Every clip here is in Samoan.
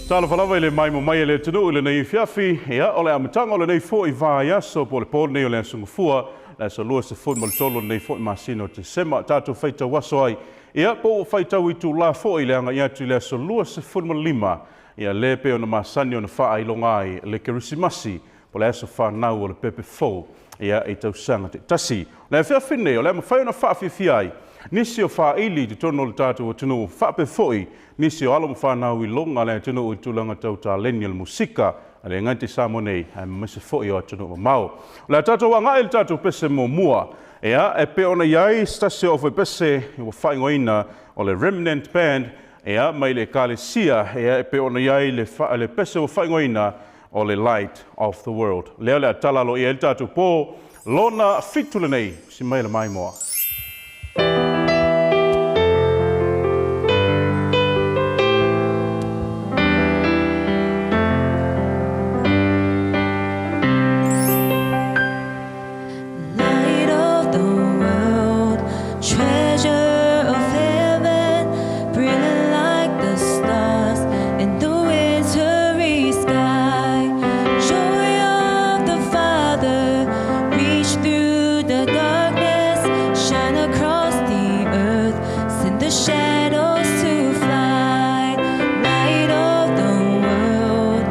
Talofa lava i le maimo mai e le atunuu i lenei afiafi, ia, o le amataga o lenei foi vaiaso po o le po lenei o le Aso Gafua, le aso 23 o lenei foi masina o Tesema, tatou faitau aso ai, ia, po ua faitau itulā foi i le agai atu i le aso 25, ia, lea pei ona masani ona faailoga ai le Kerisimasi, po o le aso fanau o le pepe fou, ia, i tausaga taitasi. O le afiafi lenei, o le a mafai ona faafiafia ai nisi o faaili i totonu o le tatou atunuu, faapea foi nisi o alo ma fanau iloga a le atunuu i tulaga tau taleni o le musika, a le gata i Samoa nei, aemaise foi o atunuu mamao. O le a tatou agai i le tatou pese muamua, ia, e pei ona i ai se tasi o aufaipese ua faaigoaina o le Remnant Band, ia, mai le Ekalesia, ia, e pei ona i ai le, le pese ua faaigoaina o le Light of the World. Lea o le a tala aloaia ai le tatou po lona fitu lenei, si mai le maimoa. Light of the world, treasure of heaven, brilliant like the stars in the wintry sky. Joy of the Father, reach through the darkness, shine across the earth, send the shadows to fly. Light of the world,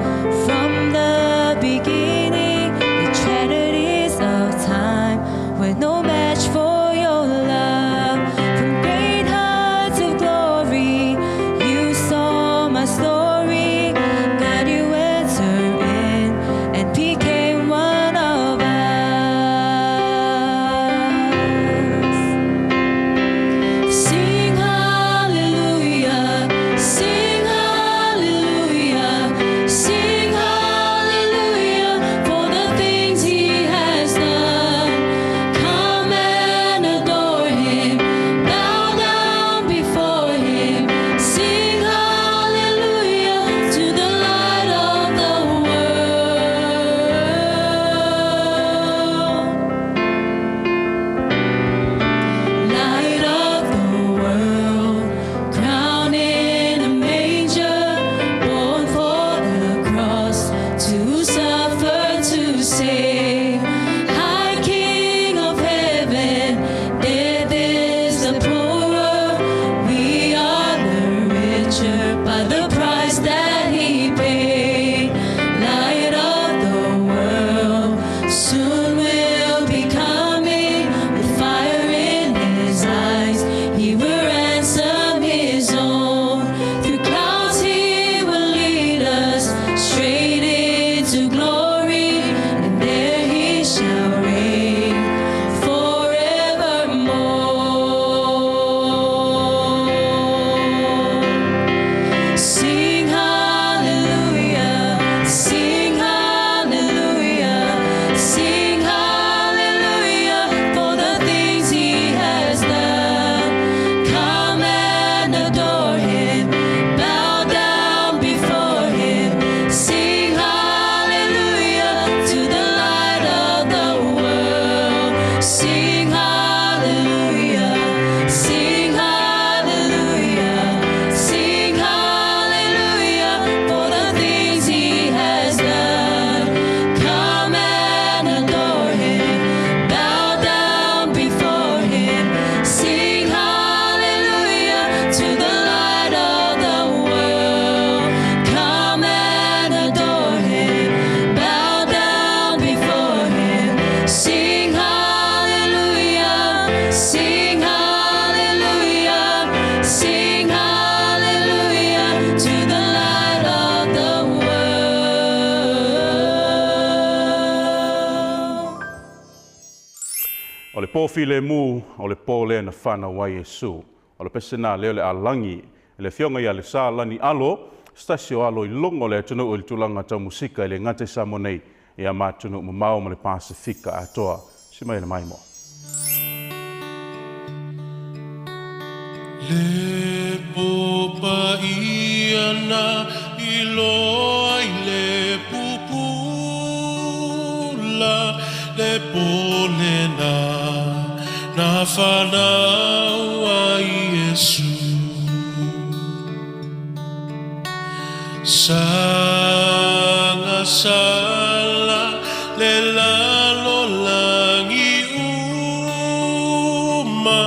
from the beginning, the tragedies of time were no match for your love. From great heights of glory, you saw my story. God, you entered in and became one of us. Sing hallelujah, sing hallelujah, sing hallelujah for the things he has done. Come and adore him, bow down before him, sing hallelujah to the light of the world. Light of the world, crowned in a manger, born for the cross, to suffer, to save. High King of heaven, death is the poorer, we are the richer by the price that he paid. Light of the world, soon will be coming with fire in his eyes. He will ransom his own. Through clouds he will lead us straight into glory, and there he shall reign forevermore. Sing hallelujah, sing hallelujah, sing hallelujah for the things he has done. Come and adore him, bow down before him, sing hallelujah to the light of the world. Sing hallelujah, sing hallelujah, sing hallelujah for the things he has done. Come and adore him, bow down before him, sing hallelujah to the light of the world. Come and adore him, bow down before him, sing hallelujah, sing hallelujah, sing hallelujah to the light of the world. O le po filemu, o le po lea na fanau ai Iesu. O le pese na lea o le alagi, le afioga ia le sa lani alo, se tasi o alo iloga o le atunuu i le tulaga tau musika e le gata i Samoa nei, ia ma atunuu mamao ma le Pasefika atoa. Si mai le maimoa. Le popa ia na iloa i le pupula, le pole na, na whanau ai Iesu. Saga sala le lalolagi uma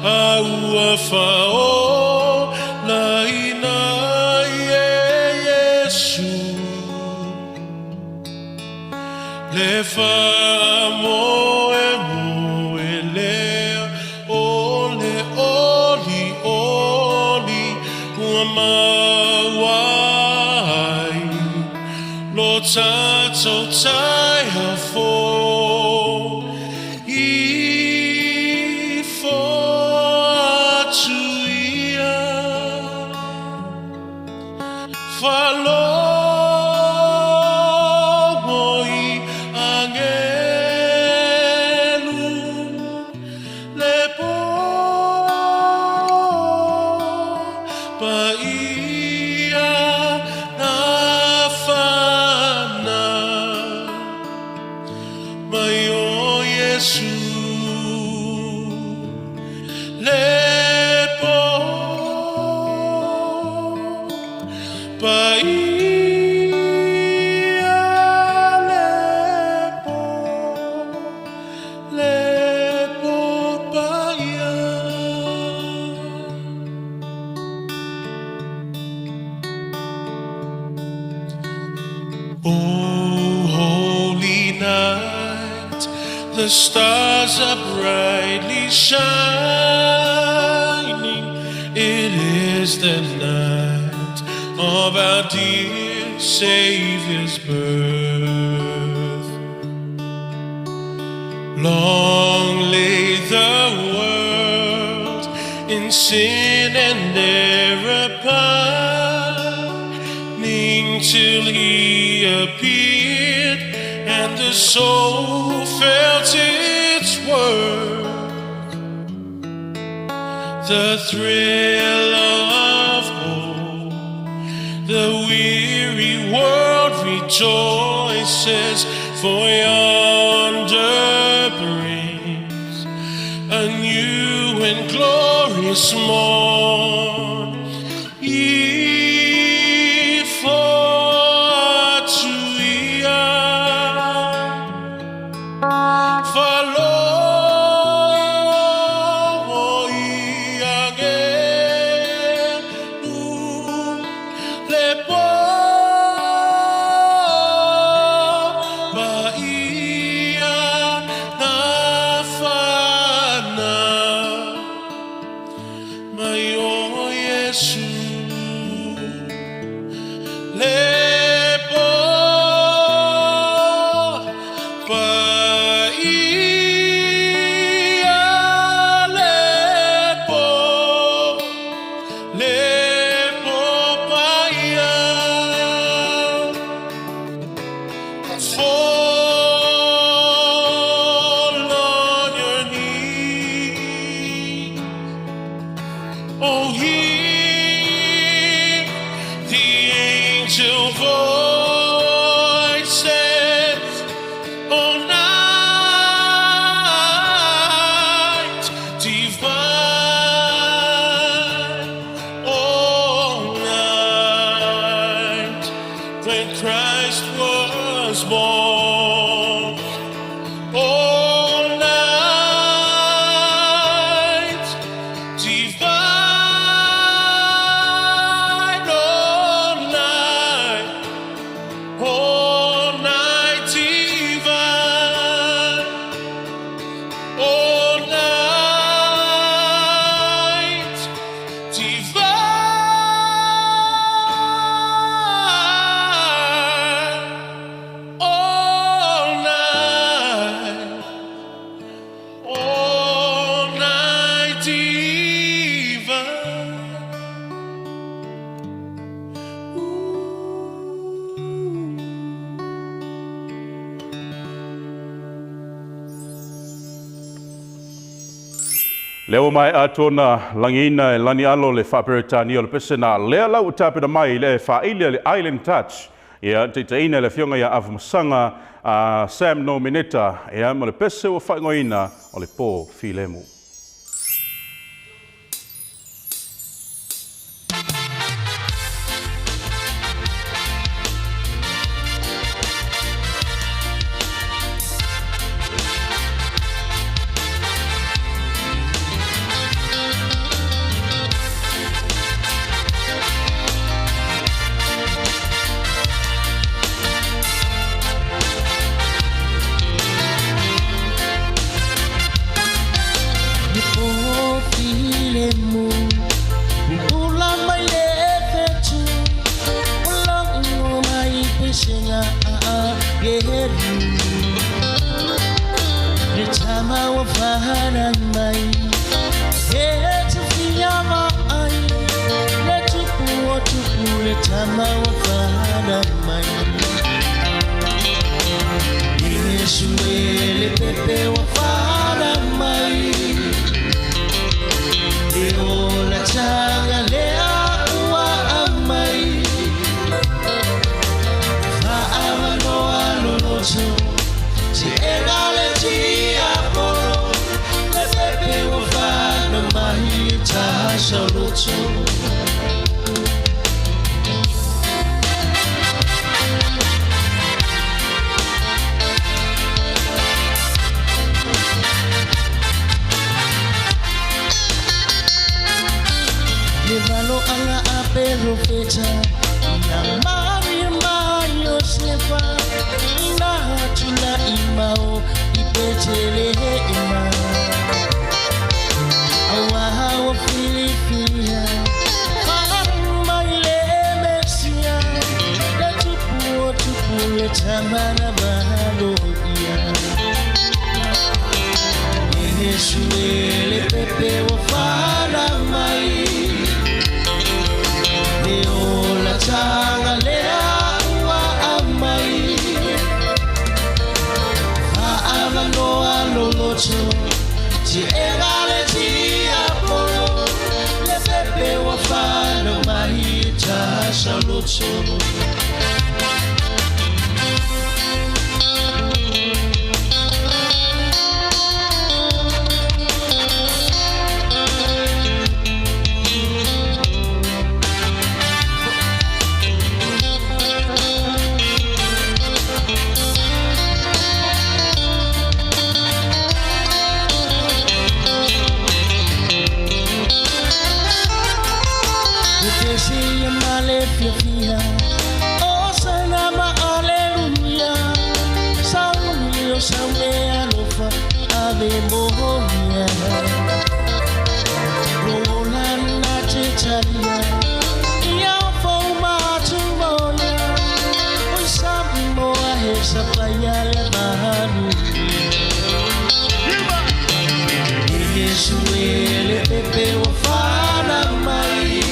a ua faaolaina ai e Iesu le faamoemoe lea o le olioli ua maua ai lo tatou taeao fou. Ifo atu ia faalogo i agelu le po paia nafana mai o Iesu le po paia le po le po paia. O holy night, the stars are brightly shining. It is the night of our dear Savior's birth. Long lay the world in sin and error pining till he appeared and the soul felt its worth. The thrill of hope, the weary world rejoices, for yonder brings a new and glorious morn. Ifo atu ia faalogo i agelu le po paia nafana mai o Iesu le po paia le po le po paia. Fall on your knees. Oh, hear the angel voices. Oh, night divine. Oh, night when Christ was born. Oh, night divine. Oh, night divine. Oh, night divine. All night, all night divine. Lea ua maea atu ona lagiina e Lani Alo le Faa-Peretania o le pese na lea lau ua tapena mai le faaili a le Island Touch, ia taitaiina e le Afioga ia Avamasanga a Sam Nomeneta, ia ma le pese ua faaigoaina o le Po Filemu. filemu Pula mai le fetu Ulongo mai pesenga geru Le tama wa whana mai E te whiama ai Le tupu o tupu le tama wa whana mai Yesu e le pepe wa whana mai Le ola tanga lea ua amai Whaamanoa loloto Te ega le tia poro Le pepe wa whana mai e taha loto Le valo anga a perofeta Ia Maria mai Josefa Ina tula imao i Betelehema Awaha wa filifia Whana mai le Mesia Le tupu o tupu le tamana valo ia Yesu e le pepe wa whana mai Le ola tanga lea ua amai Whaamanoa loloto Te ega le tia poro Le pepe wa whana mai e taha loto Yesu e le pepe wa whana mai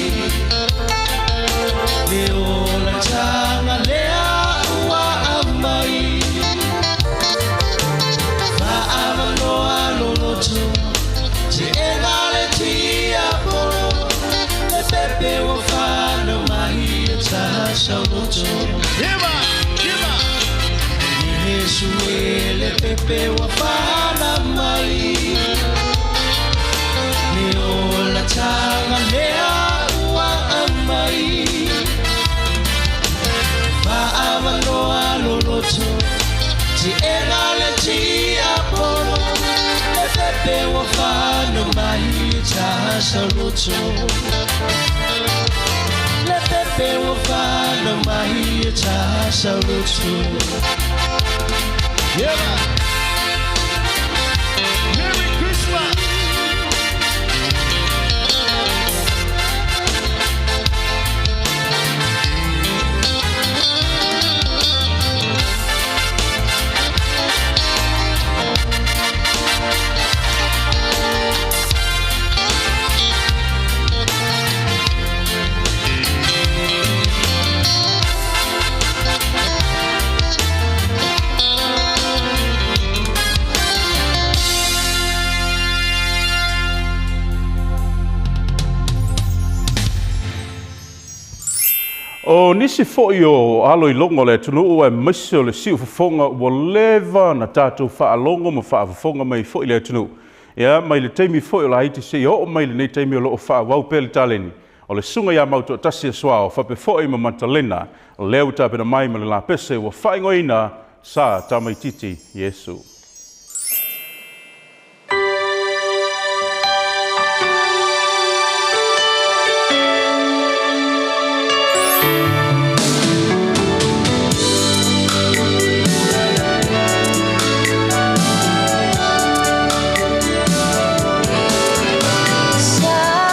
Le ola tanga lea ua amai Whaamanoa loloto Te ega le tia poro Le pepe wa whana mai e taha loto Yesu e le pepe wa whana mai Le ola tanga lea ua amai Whaamanoa loloto Te ega le tia poro Le pepe wa whana mai e taha loto Le pepe wa whana mai e taha loto Yeah. Merry Christmas. O nisi foi o alo i longo le atunuu e maise o le siu fofoga ua leva na tatou faalogo ma faafofoga mai foi le atunuu. Ia mai le taimi foi o la iti se i oo mai lenei taimi o loo faaauau pea le taleni. O le suga iā mautoatasi e suao faapea foi ma Matalena lea ua tapena mai ma le lapese ua faaigoaina sa tamaititi Iesu. Sa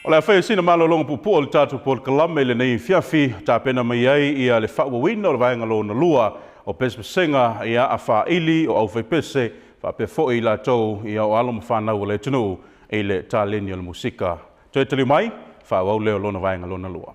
O le a faia sina malologa puupuu o le tatou polokalame i lenei afiafi, tapena mai ai ia le faaauauina o le vaega lona lua o pesepesega ia a faaili o aufaipese faapea foi i latou ia o alo ma fanau o le atunuu i le taleni o le musika. Toe taliu mai, faaauau lea o lona vaega lona lua.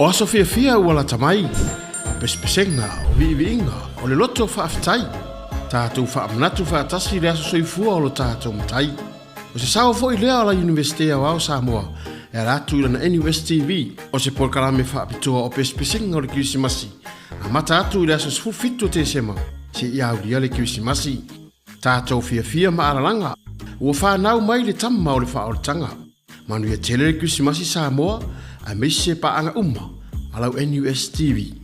O aso fiafia ua lata mai, o pesepesega, o viiviiga, o le loto faafetai. Tatou faamanatu faatasi i le aso soifua o lo tatou Matai. O se sao foi lea o la Iunivesite Aoao o Samoa e ala atu i lana NUS TV, o se polokalame faapitoa o pesepesega o le Kerisimasi, amata atu i le aso 17 o Tesema seia aulia le Kerisimasi. Tatou fiafia ma alalaga, ua fanau mai le Tama o le Faaolataga. Manuia tele le Kerisimasi Samoa aemaise paaga uma a lau NUS TV.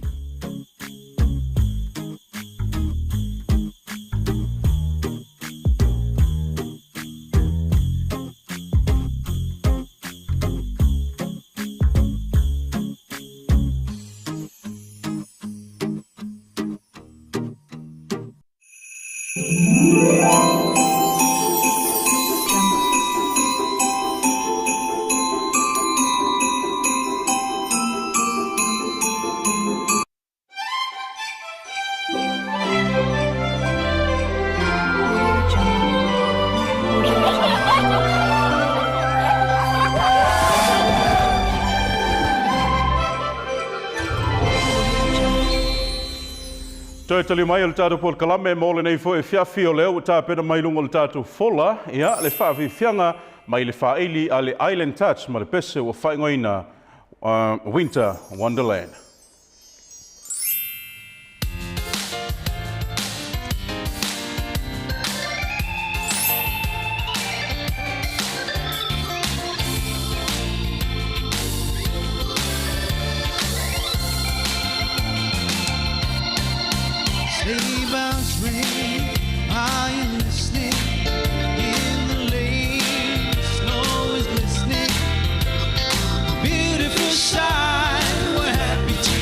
Toe taliu mai o le tatou polokalame mo lenei foi afiafi, o lea ua tapena mai luga o le tatou fola ia le faafiafiaga mai le faaili a le Island Touch ma le pese ua faaigoaina Winter Wonderland. Sleigh bells ring, are you listening? In the lane, snow is glistening. Beautiful sight, we're happy.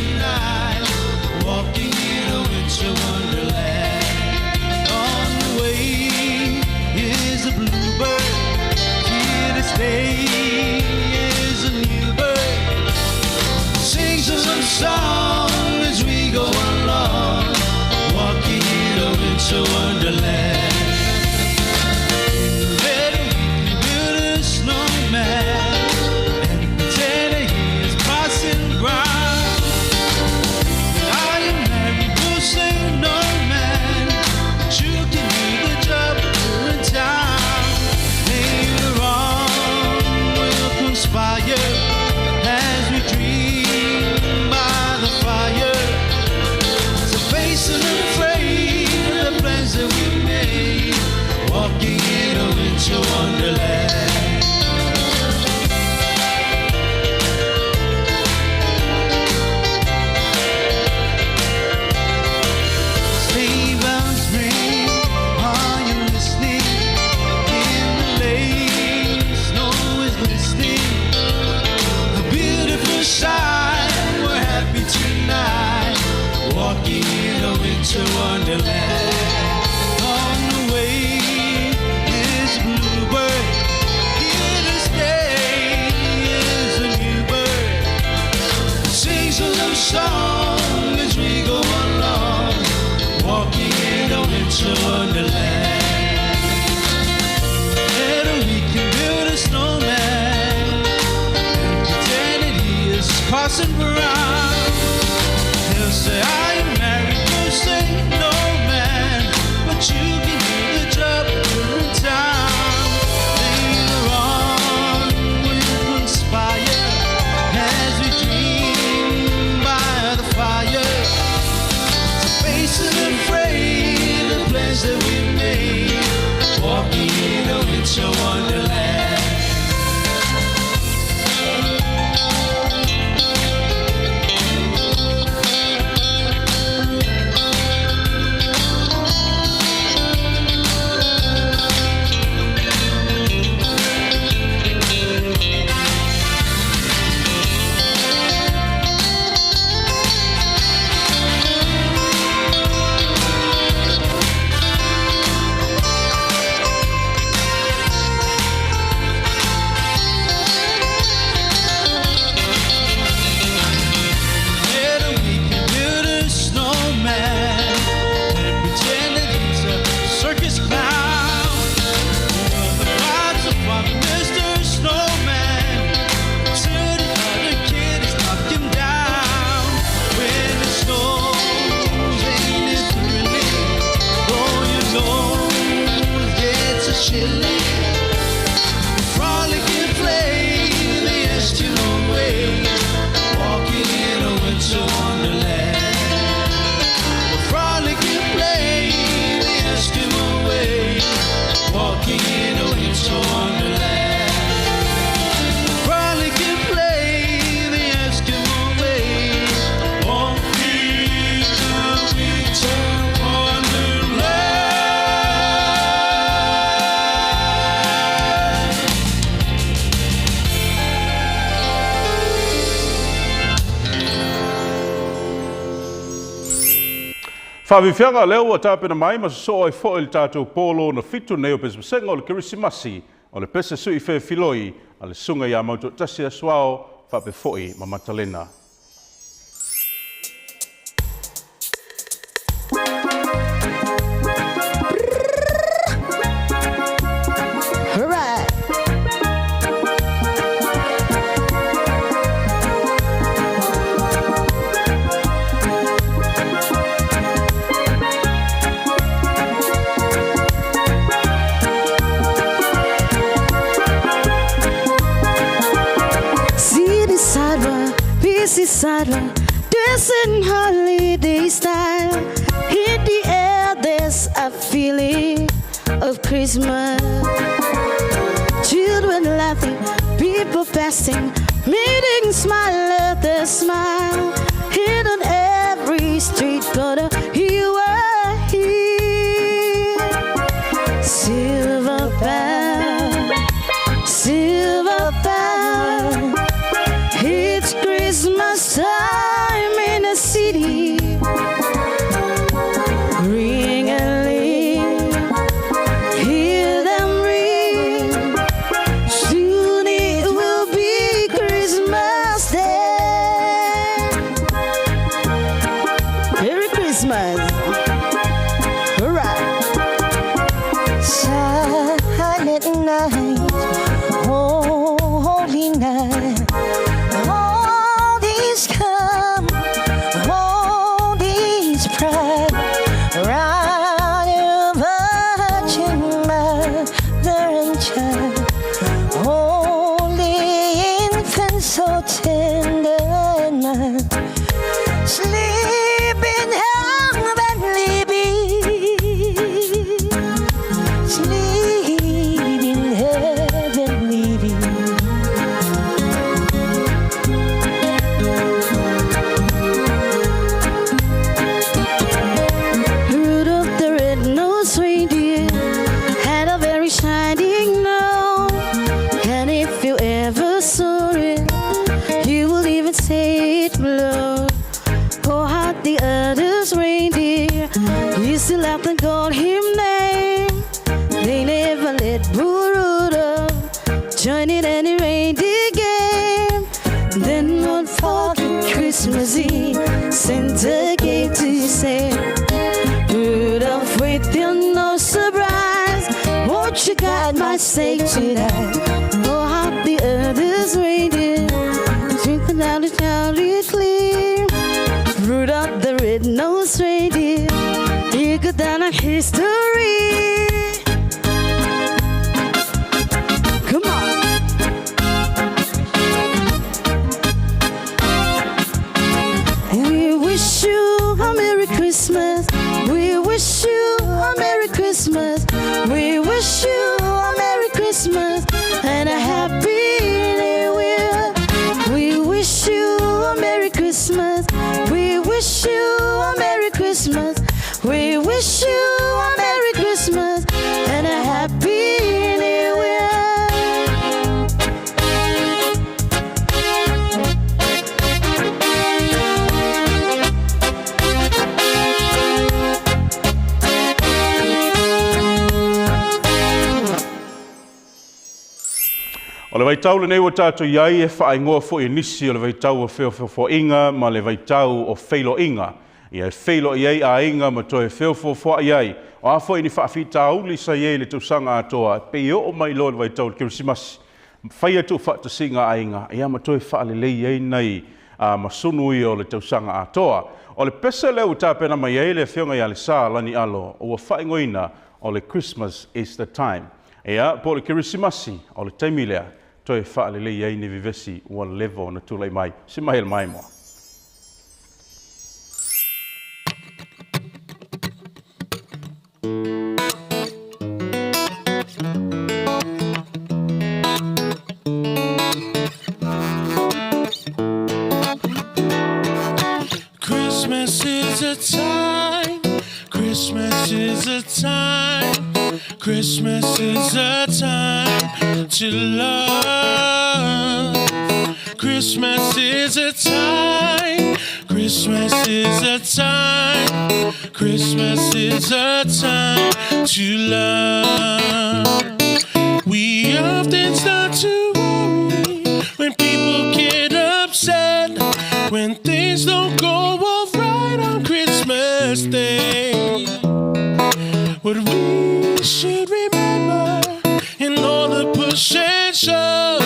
Winter Wonderland. Frolic and play the Eskimo way. Walk in the Winter Wonderland. Faafiafiaga lea ua tapena mai ma sosoo ai foi le tatou po lona fitu nei o pesepesega o le Kerisimasi o le pese sui feefiloi a le susuga ia Mautoatasi Asuao faapea foi ma Matalena. See the sidewalk, busy sidewalk, dressing holiday style. Hit the air, there's a feeling of Christmas. Children laughing, people passing, meeting smile after smile. Hit on every street corner, you are here. Silver bell, silver bell. It's Christmas time in the city. Ring a ling, hear them ring. Soon it will be Christmas Day. Merry Christmas. All right. Silent night, holy night. All these come, all these pride. Round your virgin mother and child. Holy infant, so tender and mild. Sleep in heavenly peace. Sleep in heavenly peace. Rudolph the red-nosed reindeer had a very shining nose, and if you ever saw it, you will even say it glowed. Oh, how the others reindeer used to laugh and call him names. They never let poor Rudolph join in any reindeer game. Then one foggy Christmas Eve, Santa came to say, Rudolph, with your nose so bright, won't you guide my sleigh tonight? Oh, how the others reindeer twinkle down the jolly clear. Rudolph the red-nosed reindeer, he go down in history. Come on. We wish you a Merry Christmas. We wish you a Merry Christmas. We wish you a Merry Christmas and a Happy New Year. We wish you a Merry Christmas. We wish you a Merry Christmas. We wish you a Merry Christmas and a Happy New Year. O le vaitau lenei ua tatou i ai e faaigoa foi e nisi o le vaitau o feofeofoaiga ma le vaitau o feiloaiga. Ia e feiloai ai aiga ma toe feofoofoai ai. O a foi ni faafitauli sa i ai i le tausaga atoa, pei e oo mai loa i le vaitau o le Kerisimasi, faia tuufaatasiga a aiga, ia ma toe faalelei ai nai masunu ia o le tausaga atoa. O le pese lea ua tapena mai ai le Afioga ia Lesa Lani Alo, ua faaigoaina o le Christmas is the time. Ia, po o le Kerisimasi, o le taimi lea, toe faalelei ai ni vevesi ua leva ona tulai mai. Se mai le maimoa. Christmas is a time to love. Christmas is a time. Christmas is a time. Christmas is a time to love. We often start to worry when people get upset when things don't go all right on Christmas Day. What we should remember in all the push and shove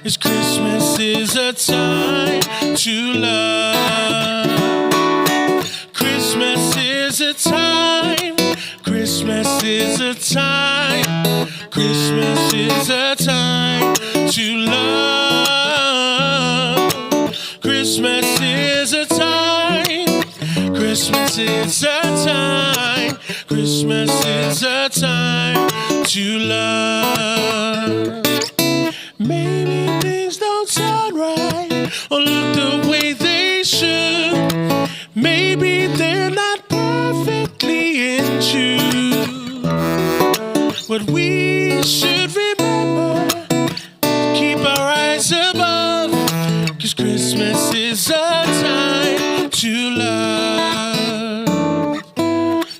is Christmas is a time to love. Christmas is a time. Christmas is a time. Christmas is a time to love. Christmas is a time. Christmas is a time. Christmas is a time to love. Maybe things don't sound right or look the way they should. Maybe they're not perfectly in tune. What we should remember, keep our eyes above. 'Cause Christmas is a time to love.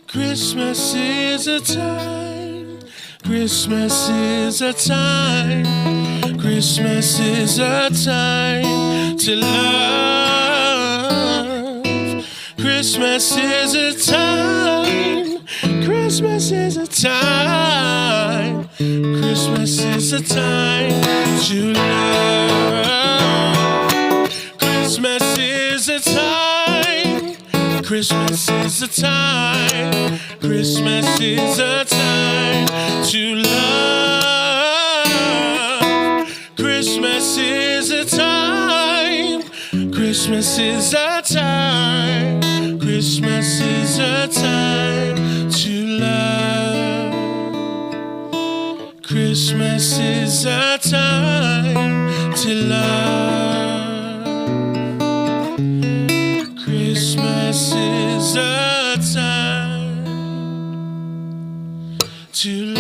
Christmas is a time. Christmas is a time. Christmas is a time to love. Christmas is a time. Christmas is a time. Christmas is a time to love. Christmas is a time. Christmas is a time. Christmas is a time to love. Christmas is a time. Christmas is a time. Christmas is a time to love. Christmas is a time to love. Christmas is a time to love.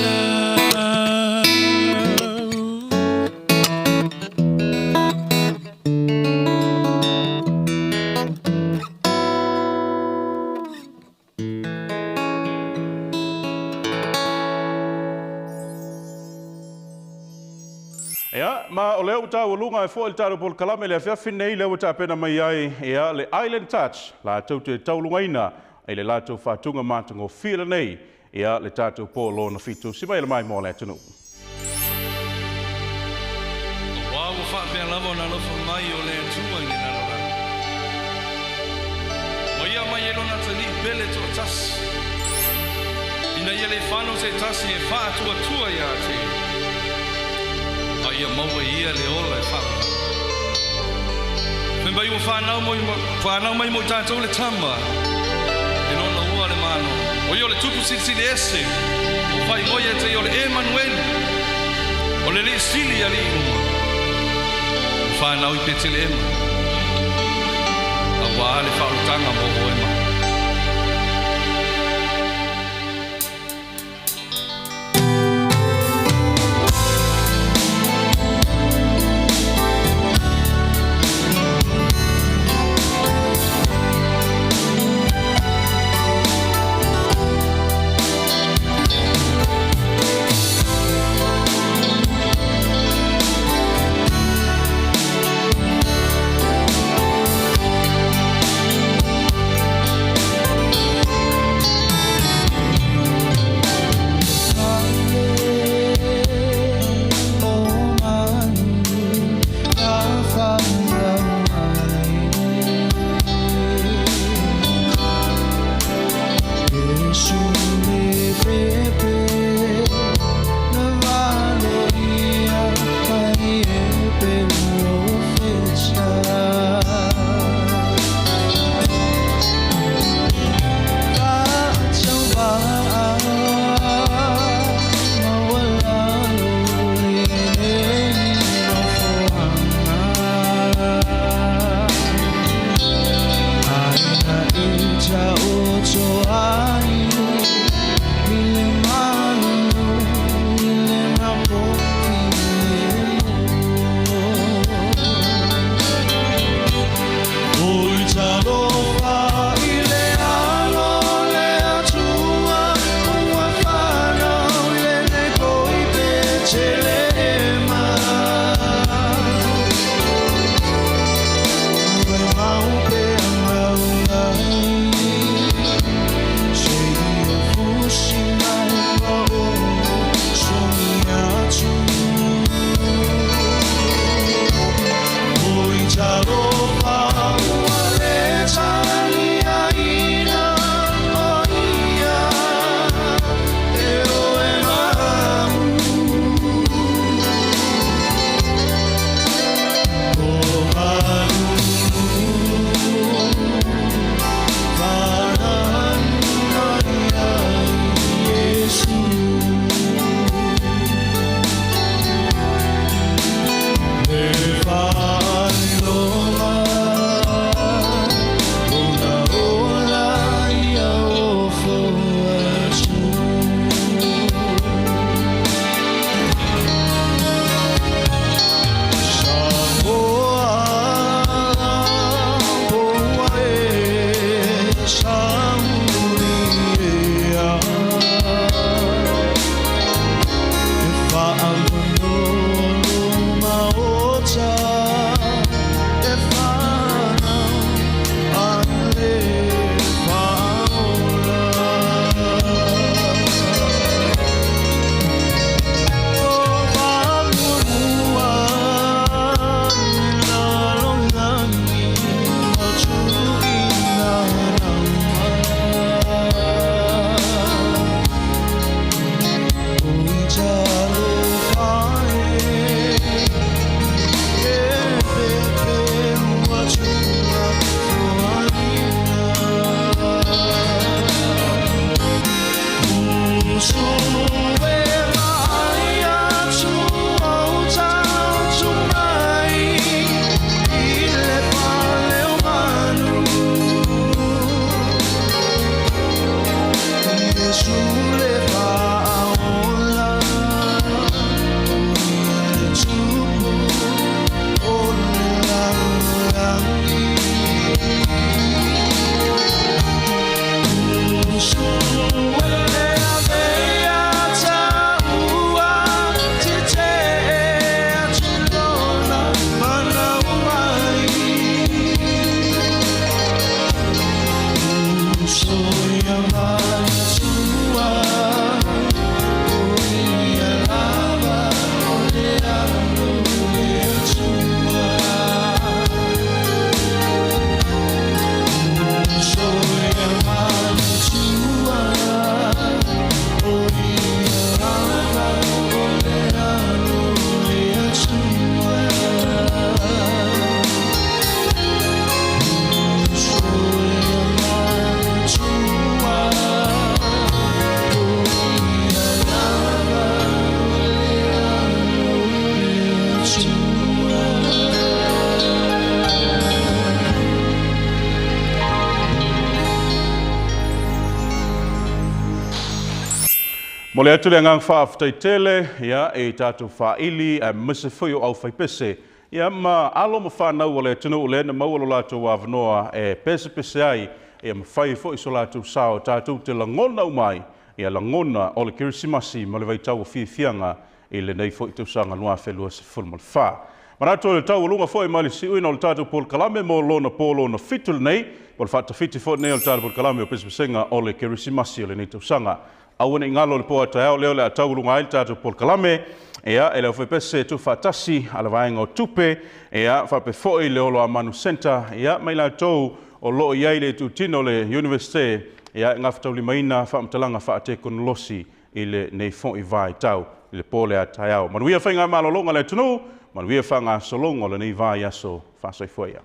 Ia, ma o lea ua taualuga ai foi le tatou polokalame i le afiafi nei, lea ua tapena mai ai ia le Island Touch, latou te taulugaina i le latou faatuga matagofie lenei, ia le tatou po lona fitu. Sivaela mai mo le atunuu. Auā ua faapea lava ona alofa mai o le Atua i le lalolagi, ua Ia aumai ai Lona Atalii pele toatasi, ina ia le fanau se tasi e faatuatua ia te Ia, a ia maua e ia le ola e faavavau. Fai mai ua fanau moi fanau mai mo i tatou le Tama, e Lona ua le Malo, o Ia o le Tupu Silisili Ese, ua faaigoa ia te Ia o le Emanueli, o le Alii Sili i alii uma, ua fanau i Peteleema, auā le faaolataga mo oe ma au. Mo le atu le agaga faafetai tele, ia, e tatou faaili aemaise foi o aufaipese, ia, ma alo ma fanau o le atunuu lea na maua lo latou avanoa e pesepese ai, ia ma fai foi so latou sao tatou te lagona uma ai, ia lagona o le Kerisimasi ma le vaitau o fiafiaga i lenei foi tausaga 2024. Manatu o le taualuga foi ma le siuina o le tatou polokalame mo lona po lona fitu lenei, o le faatafiti foi lenei o le tatou polokalame o pesepesega o le Kerisimasi o lenei tausaga. Aua ne i galo le po a taeao lea o le a taualuga ai le tatou polokalame, ia, e le aufaipese tuufaatasi a le vaega o tupe, ia, faapea foi le Olo Amanu Center, ia, ma i latou o loo i ai le itutino o le Universite, ia, e gafataulimaina faamatalaga faatekonolosi i lenei foi vaitau i le po lea taeao. Manuia faigamalologa a le atunuu, manuia faagasologa o lenei vaiaso. Faasoifua ia.